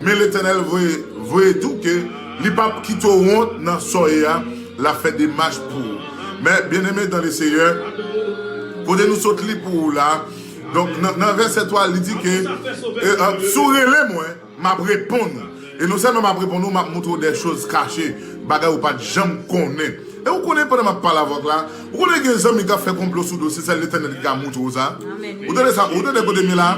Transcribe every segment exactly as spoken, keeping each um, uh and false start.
Men Letènèl voye, voye di w ke li p ap kite w wont nan sa w ye a, l ap fè demach pou ou. Men, byeneme dan le Seyè, kote nou sot li pou ou la, donk, nan, nan vèsè twa, li di ke, e, e, si w rele mwen, m ap reponn ou. E non sèlman m ap reponn ou, m ap montre w des choses cachées, bagay ou pa t janm konnen. E ou konnen pandan m ap pale avè w la, ou konnen gen zanmi k ap fè konplo sou do, se sèl Letènèl ki ka montre w sa. Ou tande sa, ou tande kote m ye la?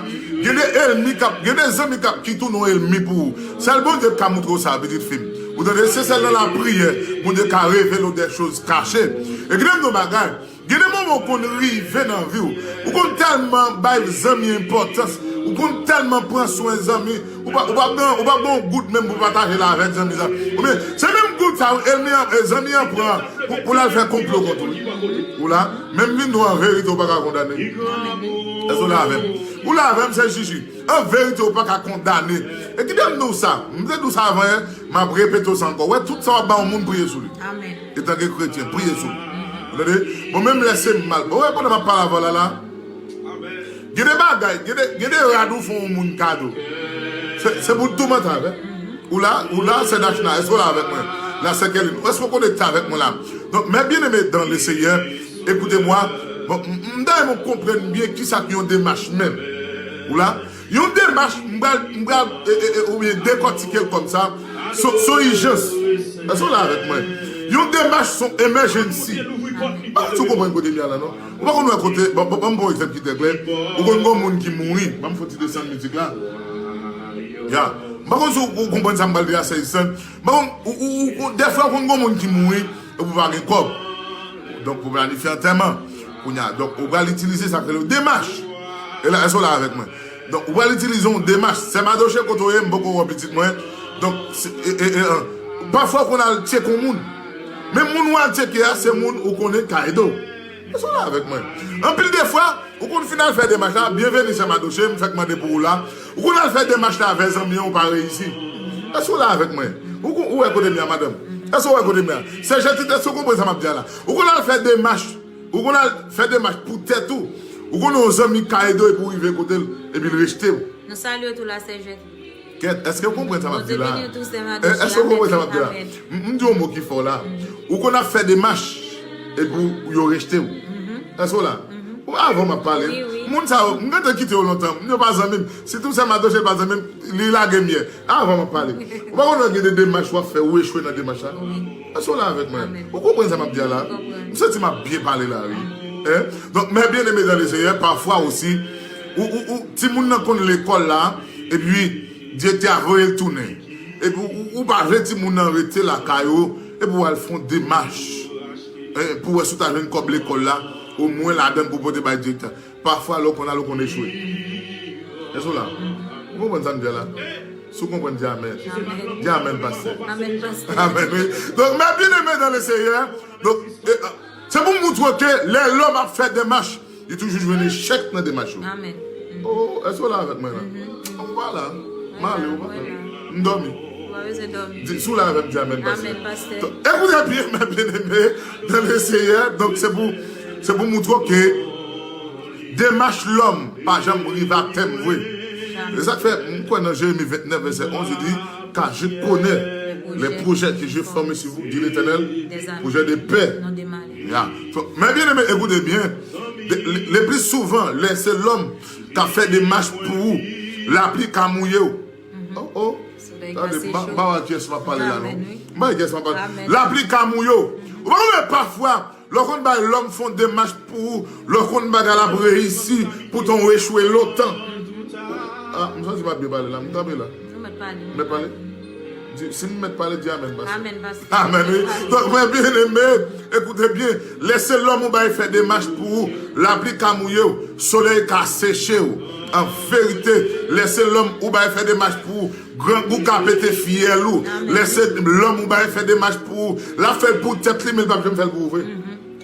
Gen de ènmi k ap, gen de zanmi k ap, ki tounen ènmi pou ou. Sèl Bondye ki ka montre w sa, pitit fi m. Ou tande, se sèl nan lapriyè, Bondye ka revele w des choses cachées. E kite m di w yon bagay, gen de moman ou konn rive nan vi w, ou konn tèlman bay zanmi enpòtans, ou konn tèlman pran swen zanmi, ou pa, ou pa gen, ou pa gen yon goud menm pou pataje l avèk zanmi sa. Oubyen, se menm goud sa, ènmi an, e, zanmi an pran pou, pou l al fè konplo kont ou. Ou la, menm vin nou an verite, ou pa ka kondane. Èske w la avè m? Ou la avè m, se Jiji. An verite, ou pa ka kondane. E kite m di w sa, m te di w sa avan yè, m ap repete w sa ankò. Wè, tout sa w ap ba yon moun, priye sou li. Etanke kretyen, priye sou li. Ou tande? Bon, menm lè se m mal. Bon, wè, pandan m ap pale avè w la, la, gen de bagay, gen de, gen de rad ou fè yon moun kado. Se, se pou w toumante avè l. Ou la, ou la, sè Dachna, èske w la avèk mwen? La, sè Kèlin, èske w konekte avèk mwen la? Donk, mes bien-aimés dans le Seigneur, écoutez-moi. Bon, m, m, dayè mwen konprann byen kisa ki yon demach menm. Ou la? Yon demach, m pral, m pral, e, e, e, oubyen dekòtike l kòm sa, se, se yon ijans. Èske w la avèk mwen? Yon demach se yon emergency. Pa konn si w konprann kote m ye a la, non? Ou pa konn wè kote, bon, bon, bon, bon egzanp ki trè klè. Ou konn gen yon moun ki mouri. Ban m fè yon ti desann mizik la. Ya. M pa konn si w, ou konprann sa m pral di a, sè Easton. M pa konn, ou, ou, ou, ou, dèfwa ou konn gen yon moun ki mouri, epi ou pa gen kòb. Donk, pou planifye antèman. Kounye a, donk, ou pral itilize sa k rele demach. E la, èske w la avèk mwen? Donk, ou pral itilize yon demach. Sè Madoche, kote w ye, m poko wè pitit mwen. Donk, se, e, e, e, e, pafwa, ou konn al tcheke yon moun. Men moun ou al tcheke a, se moun ou konnen k ka ede w. Èske w la avèk mwen? Anpil de fwa, ou konn fin al fè demach la, byenveni, sè Madoche, m fèk mande pou ou la. Ou konn al fè demach la avè zanmi an, ou pa reyisi. Èske w la avèk mwen? Ou, ou wè kote m ye a, madanm? Èske w wè kote m ye a? Sè Jètit, èske w konprann sa m ap di a la? Ou konn al fè demach, ou konn al fè demach pou tèt ou. Ou konnen yon zanmi ka ede w epi w rive kote l, epi l rejte w. Nou salye w tou la, sè Jèt. Kèt, èske w konprann sa m ap di la? Bondye beni w tou, sè Madoche. Èske w konprann sa m ap di la? Amèn. M, m di yon mo ki fò la. Ou konn ap fè demach, epi w, yo rejte w. Èske w la? Ou, avan m ap pale. Wi, wi. Moun sa yo, m gentan kite yo lontan. M, yo pa zanmi m. Sitou sè Madoche pa zanmi m, li lage m yè. Avan m ap pale. Ou pa konn gen de demach w ap fè, ou echwe nan demach la. Èske w la avèk mwen? Amèn. Ou konprann sa m ap di a la? M konprann. M santi m ap byen pale la, wi. Hein? Donk, mes bien-aimés dans le Seigneur, pafwa osi, ou, ou, ou, timoun nan konn lekòl la, epi direktè a voye l tounen. Epi ou, ou, ou pa vle timoun nan rete lakay ou, epi w al fè yon demach. Hein, pou wè si w ta jwenn kòb lekòl la, omwen ladan l pou pote bay direktè. Pafwa, lè w konn al, ou konn echwe. Èske w la? Ou konprann sa m di a la? Si w konprann, di amèn. Amèn. Di amèn, pastè. Amèn, pastè. Amèn, wi. Donk, mes bien-aimés dans le Seigneur, donk, e, e, se pou m montre w ke lè lòm ap fè demach, li toujou jwenn echèk nan demach yo. Amèn. Oh, èske w la avèk mwen la? Ou pa la. M ale, ou pa la. M dòmi. Ou pa bezwen dòmi. Di, si w la avè m, di amèn, pastè. Amèn, pastè. Donk, écoutez bien, mes bien-aimés dans le Seigneur. Donk, se pou, se pou montre w ke demach lòm pa janm rive a tèm vre. Jamè. E sa k fè, m kwè nan Jeremi vennèf, vèsè onz, li di, car je connais les projets que je forme sur vous, dit l'Éternel, projets de paix. Non de mal. Ya. So, mes bien-aimés, écoutez bien. Le, le, le plus souvent, lè se lòm k ap fè demach pou ou, lapli ka mouye w. Oh, oh. Solèy ka seche w. Tande, m pa, m pa wè kiyès m ap pale la, non. Amèn, wi. M pa wè kiyès m ap pale. Amèn. Lapli ka mouye w. Ou pa konnen pafwa, lè w konn bay lòm fè yon demach pou ou, lè w konn bagay la ap reyisi, poutan w echwe lontan. Ah, m santi m ap byen pale la, m kanpe la. Nou mèt pale. M mèt pale? Di, si m mèt pale, di amèn, pastè. Amèn, pastè. Amèn, wi. Donk, mes bien-aimés, écoutez bien. Lè se lòm ou bay fè demach pou ou, lapli ka mouye w, solèy ka seche w. An verite, lè se lòm ou bay fè demach pou ou, grangou ka pete fyèl ou. Amèn. Lè se lòm ou bay fè demach pou ou, l ap fè l pou tèt li, men l p ap janm fè l pou ou vre.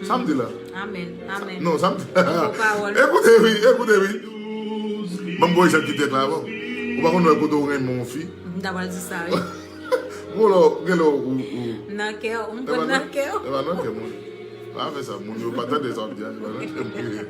Sa m di la? Amèn. Amèn. Non, sa m di la. Gwo pawòl. Écoutez, wi, écoutez, wi. Ban m ba w egzanp ki trè klè avan. Ou pa konn wè kote w renmen yon fi. M ta pral di sa, wi. Bon, lè w, gen lè w, ou, ou. Nan kè w, m konn nan kè w. E pa nan kè mwen. Pa fè sa, moun yo pa tande sa w ap di a, se pa nan kè m kriye.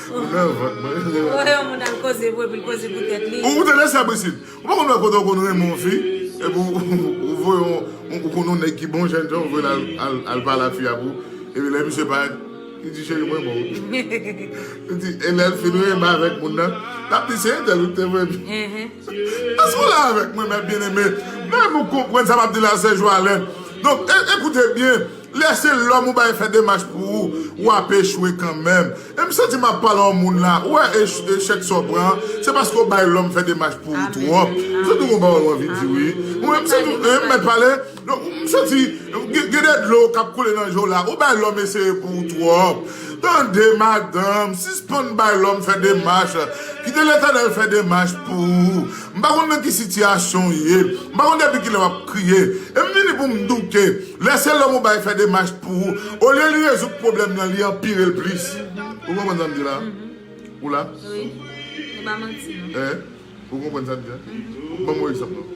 Moun nan vant mwen. Ou wè yon moun al koze pou, epi l koze pou tèt li. Ou tande sa, Priscille? Ou pa konn wè kote w konn renmen yon fi, epi ou, ou, ou voye yon, ou, ou konn yon nèg ki bon jènjan, ou voye l al, al, al pale ak fi a pou, epi lè misye parèt, li di, cheri, mwen bon. Li di, e lè l fin renmen avèk moun nan, l ap di, se entèl ou te vre. Èske w la avèk mwen, mè byeneme? Mè pou konprann sa m ap di la, sè Joalen. Donk, e, ekoute byen. Lè se lòm ou bay fè demach pou ou, w ap echwe kanmenm. E m santi m ap pale a yon moun la, ou wè ech- echèk sa w pran an, se paske w bay lòm fè demach pou ou twòp. M santi w gon pawòl w anvi di wi. Ou wè m santi w, e m mèt pale. Donk, m santi gen, gen de dlo k ap koule nan je w la, ou bay lòm eseye pou ou twòp. Tande madanm, sispann bay lòm fè demach. Kite Letènèl fè demach pou ou. M pa konn nan ki sitiyasyon w ye. M pa konn depi kilè w ap kriye. E m vini pou m douke. Lè se lòm ou bay fè demach pou ou, olye li rezoud pwoblèm nan, li anpire l plis. Ou konprann sa m di la? Ou la? Wi. Se pa manti non. Hein? Ou konprann sa m di la? Ban m yon egzanp non.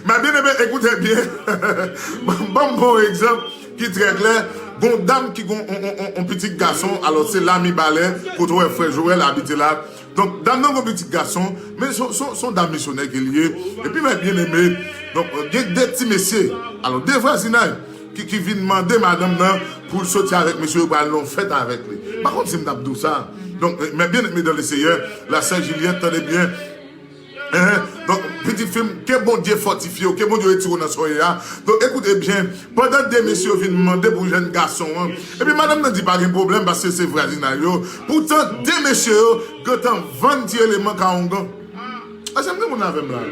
Mè byeneme, ekoute byen. Ban m yon egzanp ki trè klè. Gon dam ki gon on, on, on, on pitit gason, alò se Lami Balè, kote w wè frè Joel abite la. Donk, dam nan gon pitit gason, men se on, se on, se on dam misyonè ke li ye. Epi mè byeneme, donk, gen de ti mesye, alò de vwazinay, ki, ki vin mande madanm nan pou l soti avèk mesye yo pral nan yon fèt avèk li. M pa konn si m t ap di w sa. Donk, mè byeneme dans le Seigneur, la sè Juliette, tande byen. Hein? Donk, pitit fi m, ke Bondye fòtifye w, ke Bondye retire w nan sa w ye a. Donk, ekoute byen, pandan de mesye yo vin mande pou jèn gason an, epi madanm nan di pa gen pwoblèm paske se vwazinay yo. Poutan, de mesye yo gentan vann ti eleman ka ongan. Èske m gen moun avè m la?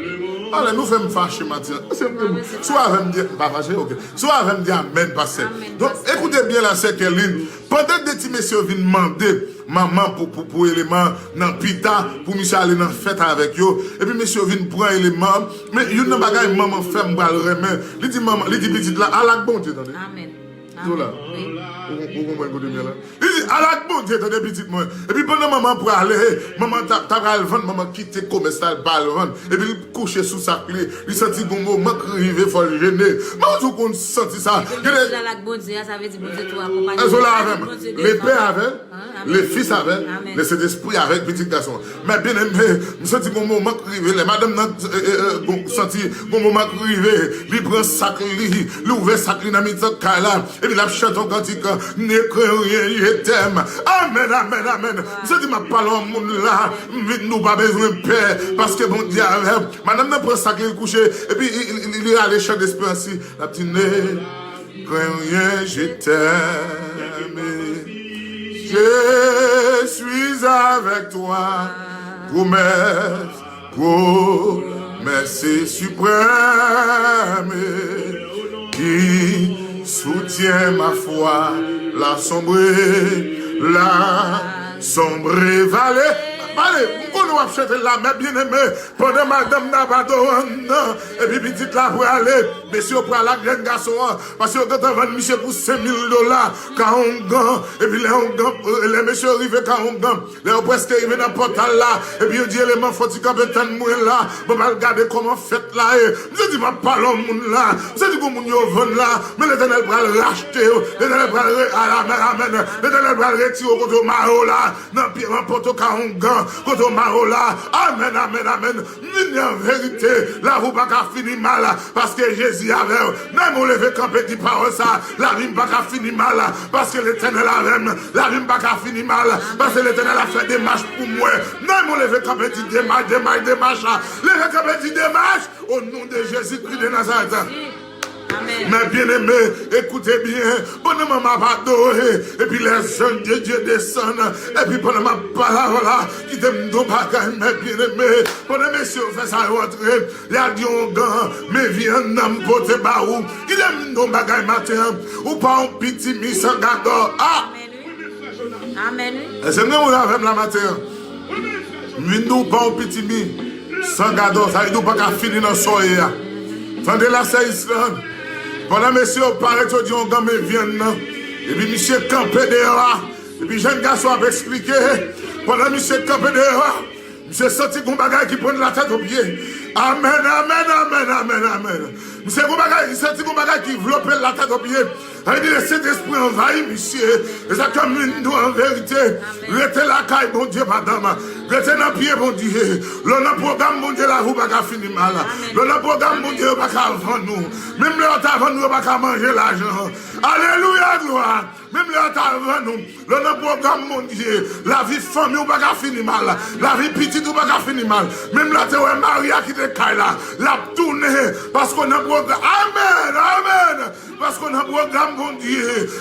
Alè, nou fè m fache maten an. Èske m gen moun? Si w avè m, di, m pa fache, ok. Si w avè m, di amèn, pastè. Donk, ekoute byen la, sè Kerline. Pandan de ti mesye yo vin mande manman pou, pou, pou eleman nan pita, pou misye ale nan fèt avèk yo, epi mesye yo vin pran eleman, men youn nan bagay manman fè m pral renmen. Li di manman, li di pitit la, al ak Bondye, tande. Amèn. Zola, ou, ou konprann kote m ye la? Li di, al ak Bondye, tande pitit mwen. Epi pandan manman prale, manman ta, ta pral vann, manman kite komès la, l pa al vann. Epi l kouche sou sak li, li santi gon moman k rive, fò l jene. Manman di w konn santi sa. Gen de Al ak Bondye a, sa vle di Bondye tou akonpanye. Èske w la avè m? Le Pè avè l, le Fis avè l, le Sentespri avèk pitit gason an. Mè byeneme, m santi gon moman k rive lè madanm nan, eh, eh, eh, gon, santi gon moman k rive, li pran sak li, li ouvè sak li nan mitan kay la, epi l ap chante yon kantik, Ne crains rien, je t'aime. Amèn, amèn, amèn. M santi m ap pale yon moun la, m vin di w pa bezwen pè, paske Bondye avè w. Madanm nan pran sak li, l kouche, epi li, li, li, li rale chan desperans li. L ap di, Ne crains rien, je t'aime. Je suis avec toi. Promesse, promesse suprême qui soutient ma foi. La sombre, la sombre vallée. Pale, m konnen w ap chante la, mè byeneme, pandan madanm nan pa dòmi nan, epi pitit la prale, mesye yo prale ak jèn gason an, paske yo gentan vann misye pou senk mil dola, ka ongan, epi lè ongan, lè mesye yo rive ka ongan, lè yo prèske rive nan pòtal la, epi yo di eleman fò ti kanpe tann mwen la, ban m al gade kòman fèt la ye. M santi m ap pale yon moun la, m santi gon moun yo vann la, men Letènèl pral rachte yo, Letènèl pral re, amèn, amèn, Letènèl pral retire yo kote yo mare yo la. Nan pye, nan poto ka ongan, kote w mare w la. Amèn, amèn, amèn. M vini an verite, lavi w pa ka fini mal, paske Jezi avè w. Menm ou leve kanpe di pawòl sa, lavi m pa ka fini mal, paske Letènèl avè m. Lavi m pa ka fini mal, paske Letènèl ap fè demach pou mwen. Menm ou leve kanpe di demach, demach, demach, leve kanpe di demach, o non de Jezikri de Nazarèt. Mes bien-aimés, écoutez bien. Pandan manman ap adore, epi les anges de Dieu descendent, epi pandan m ap pale avè w la, kite m di w bagay, mes bien-aimés. Pandan mesye yo fè sa, yo antre, y al di ongan, men vyann nan m pote ba ou. Kite m di w bagay maten an, ou pa yon pitimi san gadò. Ah! Amèn, wi. Èske m gen moun avè m la maten an? M vin di w pa yon pitimi san gadò, sa vle di w pa ka fini nan sa w ye a. Tande la, sè Island. Pandan mesye yo parèt, yo di ongan men vyann nan. Epi misye kanpe deyò a. Epi jèn gason ap eksplike. Pandan misye kanpe deyò a, misye santi gon bagay ki pran l latèt o pye. Amèn, amèn, amèn, amèn, amèn. Misye gon bagay, li santi gon bagay ki vlope l latèt o pye. Sa vle di Sentespri anvayi misye. E sa k fè m vin di w an verite. Rete lakay Bondye, madanm. Rete nan pye Bondye. Lè w nan pwogram Bondye, lavi w pa ka fini mal. Lè w nan pwogram Bondye, yo pa ka vann ou. Menm lè yo ta vann ou, yo pa ka manje lajan. Alelouya, glwa. Menm lè yo ta vann ou, lè w nan pwogram Bondye, lavi fanmi w pa ka fini mal, lavi pitit ou pa ka fini mal. Menm lè w te wè Maria kite kay la, l ap tounen, paske w nan pwogram. Amèn, amèn. Paske w nan pwogram Bondye.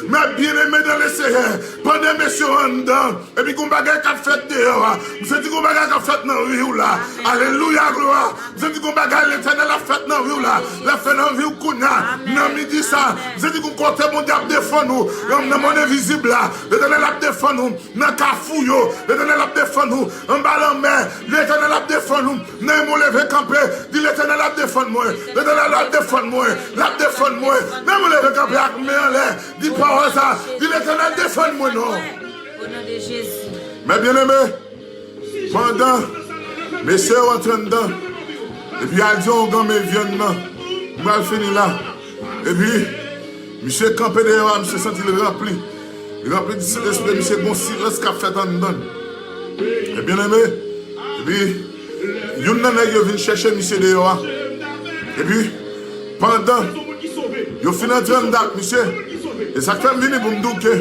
Mes bien-aimés dans le Seigneur, pandan mesye yo anndan, epi gon bagay k ap fèt deyò a, m santi gon bagay k ap fèt nan vi w la. Alelouya, glwa. M santi gon bagay Letènèl ap fèt nan vi w la. L ap fè nan vi w kounya, nan midi sa. M santi gon kote Bondye ap defann ou. Nan, nan monn envizib la, Letènèl ap defann ou. Nan kafou yo, Letènèl ap defann ou. Anba lanmè, Letènèl ap defann ou. Nan men w leve kanpe, di Letènèl ap defann mwen. Letènèl ap defann mwen. L ap defann mwen. Nan men w leve kanpe ak men anlè, di pawòl sa. Di Letènèl defann mwen non. O non de Jezi. Mes bien-aimés, pandan mesye yo antre anndan, epi al di yon granmen vyann nan, m pral fini la. Epi misye kanpe deyò a, misye santi l ranpli. Li ranpli di Sentespri, misye gon silans k ap fèt anndan l. Mes bien-aimés, epi youn nan nèg yo vin chèche misye deyò a. Epi pandan yo fin antre anndan ak misye, e sa k fè m vini pou m di w ke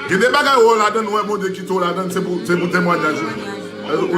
gen de bagay ou wè w ladan l, ou wè Bondye kite w ladan l, se pou, se pou temwayaj ou.